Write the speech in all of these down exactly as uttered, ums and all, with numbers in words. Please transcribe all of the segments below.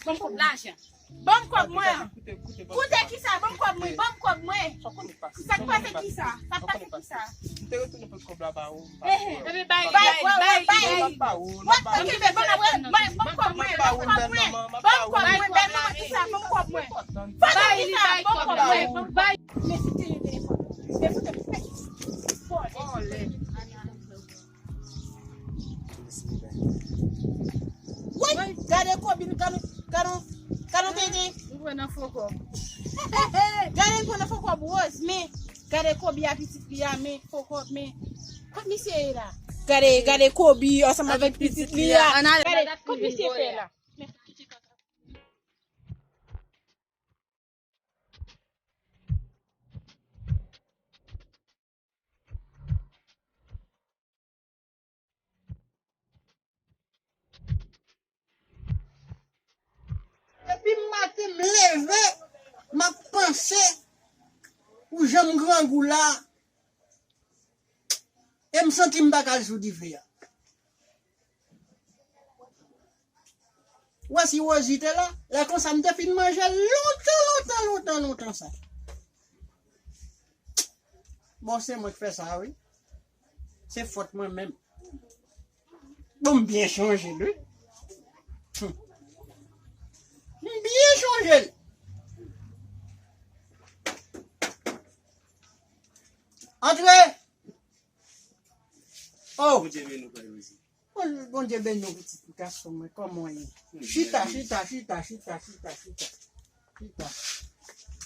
Ban m kòb lajan. Ban m kòb mwen. Koute kisa? Ban m kòb mwen. Ban m kòb mwen. Sa k pase kisa? Sa k pase kisa? M te retounen pran kòb la ba ou. Bay, bay, bay, bay. Ban m kòb mwen. Ban m kòb mwen. Ban m kòb mwen. Ban m kòb mwen. Ban m kòb mwen. Ban m kòb mwen. Bay li, bay kòb la. Bay. Men si te yon telefòn. Te fout m fè. Vòlè. Woy, gade Kobi, gade, gade, gade tenten. Ou pran nan fo kòb. Gade l pran nan fo kòb Rose, men gade Kobi a pitit li a, men fo kòb, men kot misye ye la? Gade, gade Kobi ansanm avèk pitit li a. Gade kot misye fè la? Depi maten m leve, m ap panse pou jan m grangou la. E m santi m pa ka al sou dife a. Ou wè si Rosie te la, lè konsa m te fin manje l lontan, lontan, lontan, lontan sa. Bon, se mwen k fè sa, wi. Se fòt mwen menm. Bon, m byen chonje l, wi. Hum. M byen chonje l. Antre! Oh! Bondye beni w, Pè Rosie. Bon, Bondye beni w, pitit gason mwen. Kòman w ye? Chita, chita, chita, chita, chita, chita. Chita.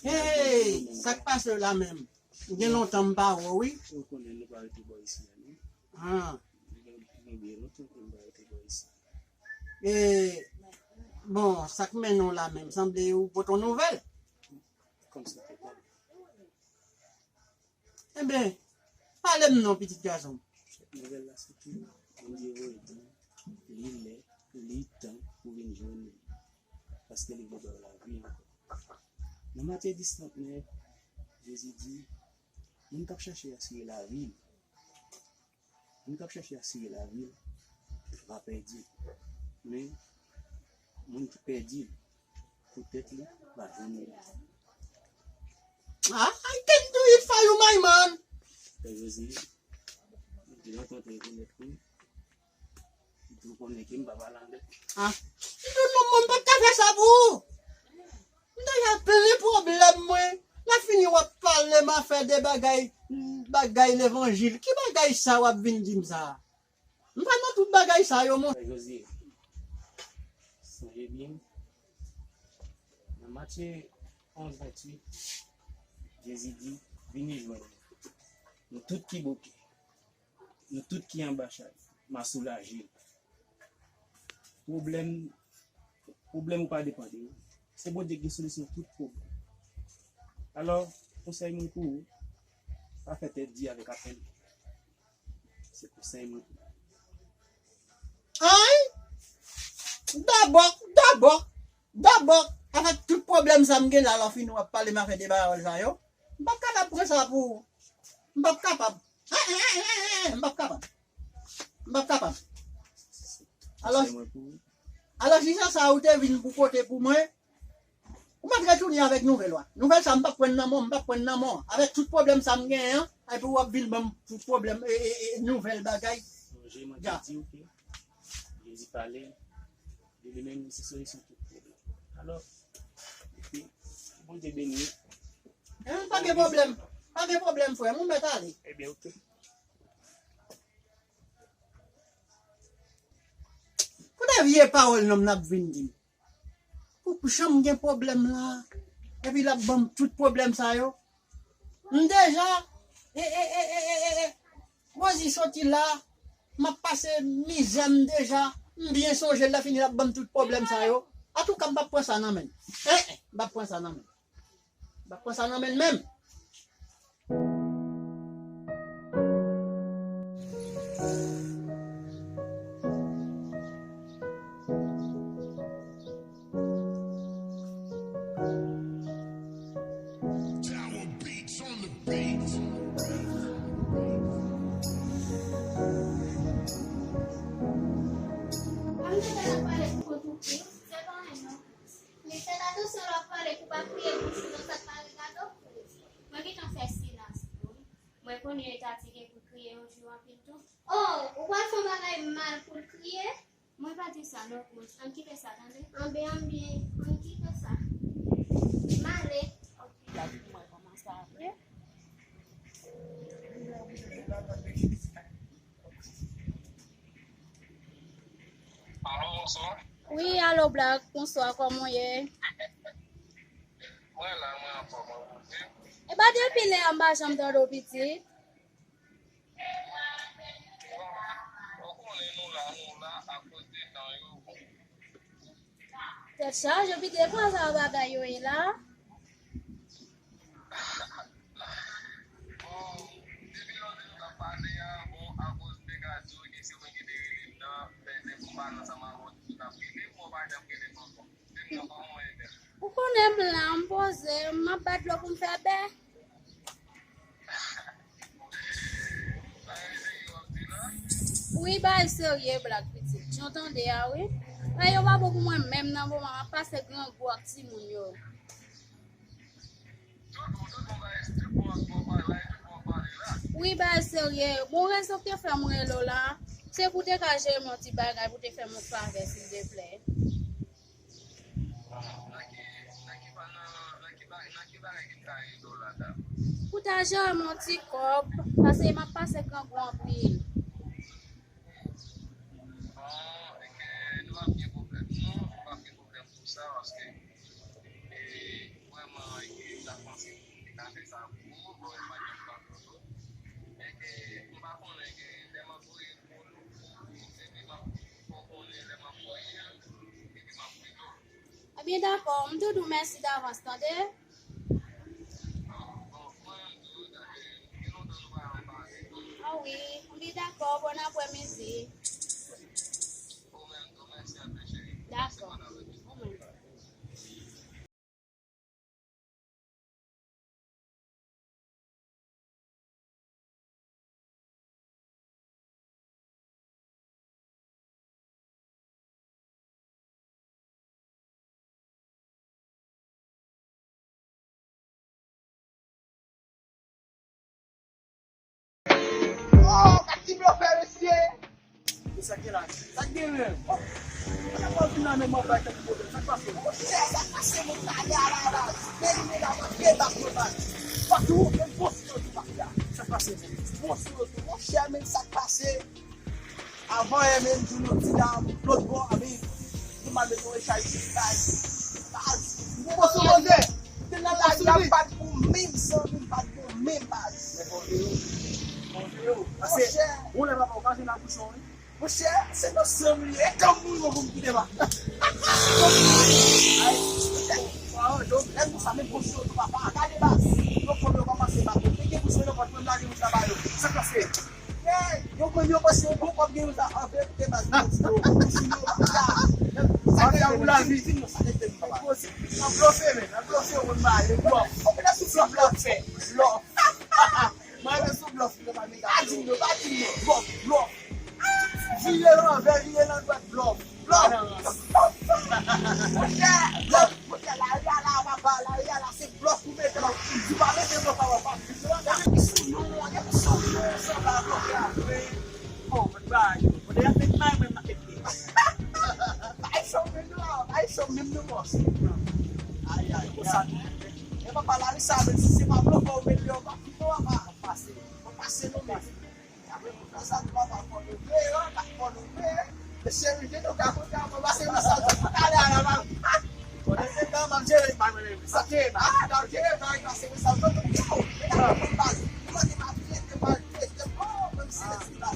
Hey, sa k pase w la menm? Gen lontan m pa wè w, wi. Ou konnen nou pa rete bò isi a, non? Ah. Gen, gen byen lontan ke m pa rete bò isi. E, bon, sa k mennen w la menm? Sanble ou pote yon nouvèl. Kòmsi te konn. Enben, pale m non, pitit gason m. Nouvèl la se ke Bondye voye di, li lè, li tan pou vin jwenn li. Paske li vle ba w lavi ankò. Nan Matye dis trant nèf, Jezi di, moun k ap chache asire lavi l, moun k ap chache asire lavi l va pèdi l. Men, moun ki pèdi l, poutèt li va jwenn li. Ah, I can do it for you, my man. Pè Jezi, m te lontan te rekonèt ou. M tou konnen ke m pa pale anglè. Ah, m di non, mwen, m pa t ka fè sa pou ou. M deja plen pwoblèm, mwen. Lè fini, w ap pale m afè de bagay. bagay levanjil. Ki bagay sa w ap vin di m sa? M pa nan tout bagay sa yo, mon. Frè Jozye, sonje byen, nan Matye onz venntuit, Jezi di, vini jwenn mwen. Nou tout ki bouke, nou tout ki anba chay, m a soulaje nou. Pwoblèm, pwoblèm ou pa depann de ou. Se Bondye ki gen solisyon tout pwoblèm. Alò, konsèy mwen pou ou, pa fè tèt di avèk apèl. Se konsèy mwen pou ou. Ay! Dabò, dabò, dabò, avèk tout pwoblèm sa m gen la, lè w fini w ap pale m avè de pawòl sa yo. M p ap kapab pran sa pou ou. M p ap kapab. Eh, eh, eh, eh, eh, m p ap kapab. M p ap kapab. Alò, alò, si se sa ou te vin pou pote pou mwen, ou mèt retounen avèk nouvèl ou a. Nouvèl sa, m p ap pran nan men w, m p ap pran nan men w. Avèk tout pwoblèm sa m genyen an, epi w ap vin ban m tout pwoblèm, e, e, e, nouvèl bagay. Sonje, mwen te di w ke Jezi pale, li menm, li se solisyon tout pwoblèm. Alò, epi, Bondye beni w. Eh, pa gen pwoblèm. Pa gen pwoblèm, frè m. Ou mèt ale. Ebyen, oke. Pou de vye pawòl nonm nan ap vin di m. Pou, pou jan m gen pwoblèm la, epi l ap ban m tout pwoblèm sa yo. M deja, e, e, e, Rosie soti la, m ap pase mizè m deja. M byen sonje l, lè fini l ap ban m tout pwoblèm sa yo. Antouka, m p ap pran sa nan men l. Eh, eh, m p ap pran sa nan men l. M p ap pran sa nan men l menm. Tower Beats on the beat. Mwen te gentan pale pou kont ou tou. Se pa anyen non. Men fè atansyon lè w ap pale pou w pa kriye bouch ou nan sa k pa regade w. Mwen gentan fè silans pou l. Mwen konnen l ta ti gen pou l kriye yon jou anpil tou. Oh, ou pral fè yon bagay mal pou l kriye? Mwen pa di sa non, Kous. Ann kite sa, tande? Anben, anben, ann kite sa. M ale. Oke. Gade pou mwen kòman sa apre. Alo, bonswa. Wi, alo, Black. Bonswa, kòman w ye? Mwen la, mwen anfòm, wi. E pa depi lè a m pa janm tande w, pitit. Ou konnen nou la, nou la akoz de tan yo. Tèt chaje, pitit, e kòman sa bagay yo ye la? Bon, depi lòt jou nou t ap pale a, bon, akoz m te ka di w ke se mwen ki te rele m nan, fè lè pou m pale ansanm avè w, ou t ap rele m, mwen pa janm rele m ankò. Depi lòt jou mwen rele m. Ou konnen m la, m poze, m ap bat dlo pou m fè bè. Wi, bagay serye, Black, pitit. Jan w tande a, wi. Bagay yo pa bon pou mwen menm nan moman, m ap pase grangou ak timoun yo. Wi, bagay serye. Bon, rezon ki te fè m rele w la, se pou w te ka jere m yon ti bagay, pou w te fè m yon favè, silteplè. Nan ki, nan ki ba-, nan, nan ki ba-, nan ki bagay ki m ka ede w la, dam? Pou ta jere m yon ti kòb, paske m ap pase grangou anpil. Bon, e ke nou p ap gen pwoblèm, non, nou p ap gen pwoblèm pou sa, paske, e, vrèman, e, m ta panse pou m te ka fè sa pou ou, bon, e pa janm pa pwoblèm. E ke, m pa konnen ke lè m ap voye pou ou, epi m ap, fè w konnen lè m ap voye a, epi m ap rele w. Ebyen, dakò, m tou di w mèsi davans, tande? Ah wi, anpil dakò, bòn aprèmidi. Dakò. Oh, gad ti blofè, mesye! E sa k gen la? Sa k gen menm? Oh, sa k ap vin la menm, mwen bay kèk pwoblèm. Sa k pase? Monchè, sa k pase, moun ta gen a la baz. Men li, men la, mwen gen bak mwen baz. Patou, men bon si yo di bak la. Sa Pase, men. Bon, sou yo tou, monchè, men sa k pase. Avan yè menm, m di w, yon ti dam, lòt bò, a, men, nou mal mete yon rechaj, baz. Baz. Bon, sou koze. Te nan lari a, m pa t bon menm, zanmi, m pa t bon menm, baz. Men, bon, yo. Bon, yo. Pase, monchè, yon lè papa, w pa jwenn abouchon, wi. Monchè, se nan san m li ye. E kan m mouri, yo pou m kite, pa. Ay, lè m di sa, men bon, sou yo tou, papa. Gade, baz. Yo pran, yo kòmanse, pa. Te gen bouch, men yo pa t mwen lage bouch la ba yo. Sa k pase? Hey, yo menm yo panse yo bon kòb gen yo sa. An verite, baz, mwen di yo, mwen di yo, papa. Sa k te pou lavi. Di m non, sa k te pou papa. Nan blofe, men. Nan blofe, yo konn ba yo. Blòf. Blòf, blòf, blòf. Mwen renmen sou blòf, yo pa mega. Pa di m non, pa di m non. Blòf, blòf. Vire l anvè, vire l andwat, blòf. Blòf. Monchè, blòf. Monchè, lari a la, papa, lari a la, se blòf ou mete la. Si w pa mete blòf, papa, w ap viv la. Epi sou nou, epi sou nou, sa va blòf la. Bon, mwen ba yo. Mwen deja fè may, mwen maket li. Bay cho menm non, bay cho menm non, bòs. Ay, ay, konsa nou. E papa, lari sa, menm si se pa blòf, ou mete yo, pa fini non, papa. Pase. Mwen pase non, men. Apre, pou fè sa, nou papa fò nou veye, pa fò nou veye. Mesye, wi, nou ka konte avè w, pase nou sa, nou ka ale a la, pa. Konnen se tan, m ap jere, pa mwen menm. Sa jere, pa. Ah, n ap jere, pa, pase nou sa, nou yo. E ta pou baz. Nou mande m ap jere, pa jere, oh, menm si se la.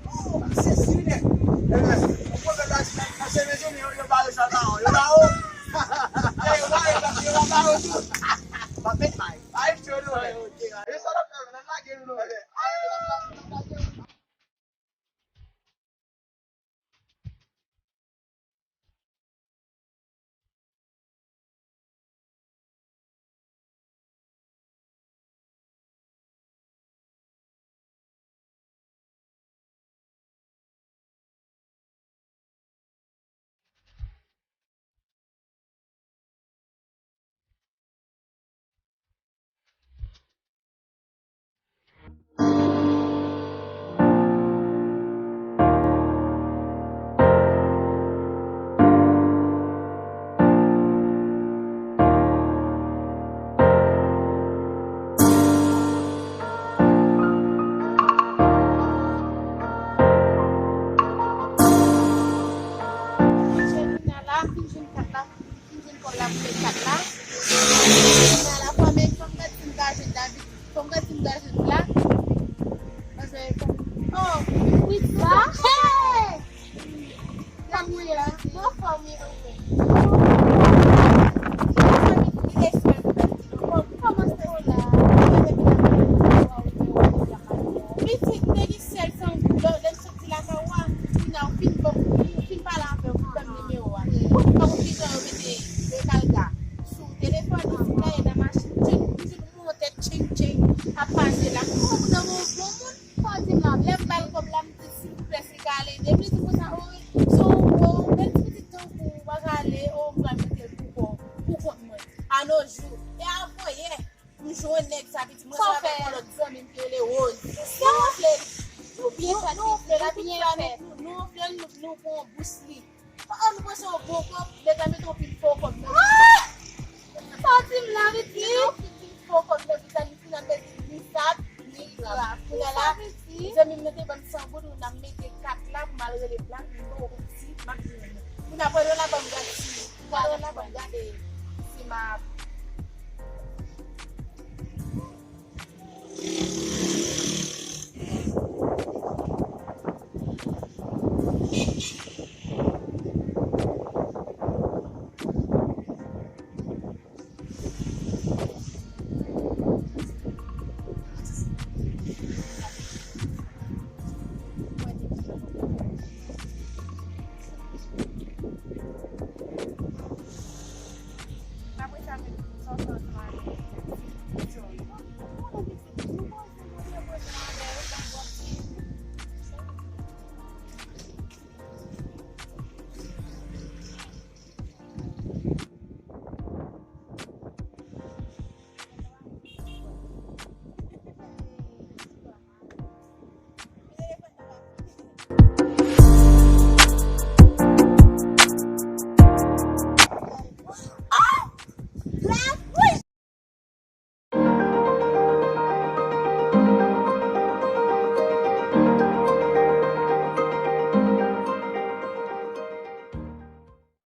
Oh, se si, nèg. Eh, ou pwovèb la di, nan, nan se mezon, yo, yo ba yo sa, yo ba yo. Eh, yo ba yo, yo ba yo tou. Pa met may. Ay, cho nou, men. Ok, ok. E sa l ap fè, nan lage nou, men. Ay, nan lage nou. Fin jwenn Lina la, fin jwenn kat la, fin jwenn kòb la pou fè kat la. Lina la, fò men, fò m gad si m ka jwenn David. Fò m gad si m ka jwenn la. Mwen jwenn kòb. Oh, wi, sa. Hey! Sa m ye la? Mwen anfòm, wi, mwen. Mezanmi, li respè m. Kòman se la? Pitit, m te gen sèl san goud, lè m soti lakay ou a, kounye a ou fin ban m, ou fin pale avè m, ou ban m nimewo a. Ou pa konn kijan yo mete rekalga sou telefòn, li fin gaye nan machin, tching, li fin monte, tching, tching, ap pase la. Ou nan yon bon moun, fò di m la, lè m ba l kòb la, m di, silvouplè, si l ka ale ede m. Li di konsa, o, se yon, o, bèl ti pitit tankou w pa ka ale, o, m pral mete l pou kò, pou kont mwen. A no jou, e avan yè, m jwenn nèg sa, pitit mwen, sa avèk yon lòt zanmi m ki rele Rose. Nou anfle l. Nou byen fè, nou anfle l, nou, nou pran yon bous li. An, nou panse yon bon kòb, nèg la mete yon pil fo kòb nan. Sa w di m la, pitit? Mete yon pil, pil fo kòb nan, pitit, li fin ap mete ni sa, ni sa. Kounye a la, zanmi m nan te ban m san goud, nou n ap mete kat la pou m al rele plak, m poko konn si m ap jwenn. Kounye a, pandan l ap ban m gade si, pandan l ap ban m gade si m ap